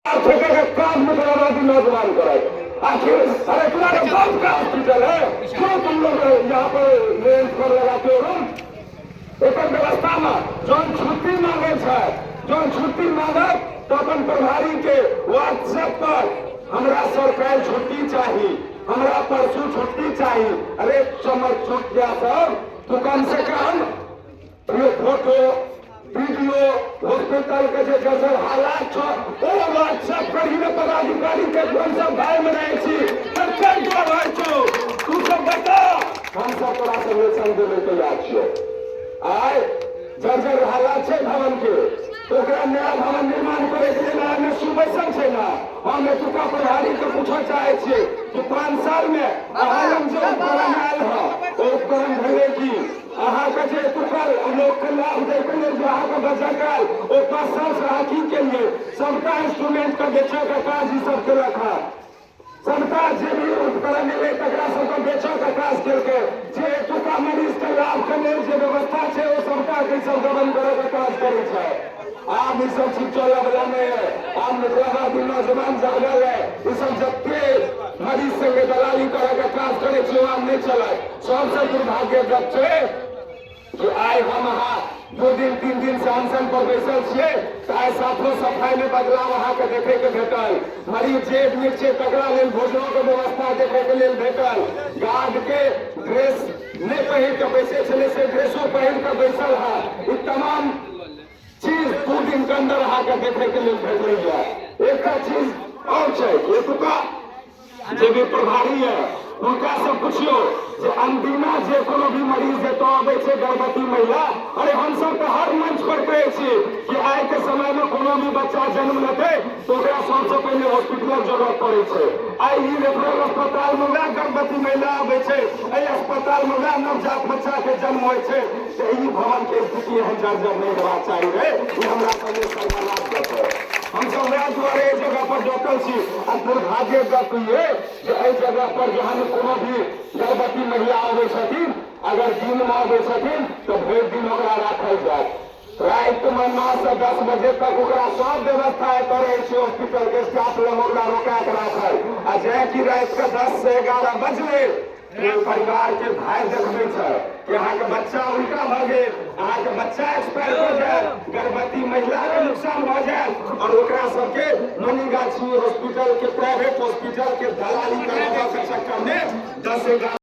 ठेके के काम मिथिलावासी नौजवान करत। आखिर अरे तुम्हारे बाप का हॉस्पिटल है? क्यों तुम लोग यहाँ पर रेंट पर लगाते हो रूम? एकर व्यवस्था में जौन छुट्टी मांगे छै, जौन छुट्टी मांगत तो अपन प्रभारी के व्हाट्सएप पर, हमरा सर काल्हि छुट्टी चाही, हमरा परसू छुट्टी चाही। अरे चमर छूट गया सब, तो कम से कम ये फोटो, वीडियो, हॉस्पिटल के जे जैसे हालात छौ, ओ व्हाट्सएप पर ही पदाधिकारी के। हम सब भाई में रहै छी, कतेक डर होइ छौ? तू सब बता, हम सब तोरा से लेसन देबै तैयार छियौ। आइ जर्जर हालात छै भवन के, तो ओकरा नया भवन निर्माण करे के लेल आइ सुबैसल छै ने। हम एतुका प्रभारी के पूछऽ चाहै छियै कि 5 साल में अहाँ लग जे उपकरण आयल हँ, ओ उपकरण भेलै की? अहाँके जे एतुका लोकके लाभ दैके लेल जे अहाँके बजट आयल, ओ 5 साल से अहाँ की केलियै? सबटा इंस्ट्रूमेंट के बेचऽ के काज ई सब केलक हँ। सबटा जे भी उपकरण एलै, तकरा सबके बेचऽ के काज केलकै। जे एतुका मरीज के लाभ के लेल जे व्यवस्था छै, ओ सबटा के सब गबन करे के काज करै छै। आब ई सब चीज चलऽ वाला नहि है। आब मिथिलावासी नौजवान जागल है। ई सब जते मरीज संगे दलाली करे के काज करै छै, ओ आब नहि चलत। सबसे दुर्भाग्य गप छै कि आइ हम अहाँ 2 दिन 3 दिन से अनशन पर बैसल छियै, तऽ आइ साफो सफाई में बदलाव अहाँके देखे के भेटल। मरीज जे एडमिट छै, तकरा लेल भोजनो के व्यवस्था देखे के लेल भेटल। गार्ड के ड्रेस नहि पहिर के बैसे छलै, से ड्रेसो पहिर के बैसल है। ई तमाम चीज 2 दिन के अंदर अहाँके देखे के लेल भेटलैया। एकटा चीज और छै, एतुका जे भी प्रभारी है, हुनका से पुछियो जे अनदिना जे कोनो भी मरीज एतऽ अबै छै, गर्भवती महिला। अरे, हमसब तऽ हर मंच पर कहै छी कि आइ के समय में कोनो भी बच्चा जन्म लेतै तऽ ओकरा सबसे पहिले हॉस्पिटलक जरूरत पड़ै छै। आइ ई रेफरल अस्पताल में वएह गर्भवती महिला अबै छै, एहि अस्पताल में वएह नवजात बच्चा के जन्म होइ छै, तऽ ई भवन के स्थिति एहन जर्जर नहि हेबाक चाही रे। ई हमरा सब लेल शर्मनाक गप है। हमसब वएह दुआरे एहि जगह पर डटल छी। आ दुर्भाग्य गप ये जे एहि जगह पर जहन कोनो भी गर्भवती महिला अबै छथिन, अगर दिनमे अबै छथिन तऽ भरि दिन ओकरा राखल जायत। रातिमे 9 से 10 बजे तक ओकरा सब व्यवस्था एतऽ रहै छै, हॉस्पिटल के स्टाफ लग ओकरा रोका के राखल। आ जाय कि राति के 10 से 11 बजलै, परिवार के भाय देखबै छै कि अहाँके बच्चा उल्टा भऽ गेल, अहाँके बच्चा एक्सपायर भऽ जायत, गर्भवती महिला के नुकसान भऽ जायत और ओकरा सबके मनीगाछी हॉस्पिटल के, प्राइवेट हॉस्पिटल के दलाली करबा के चक्कर में 10 11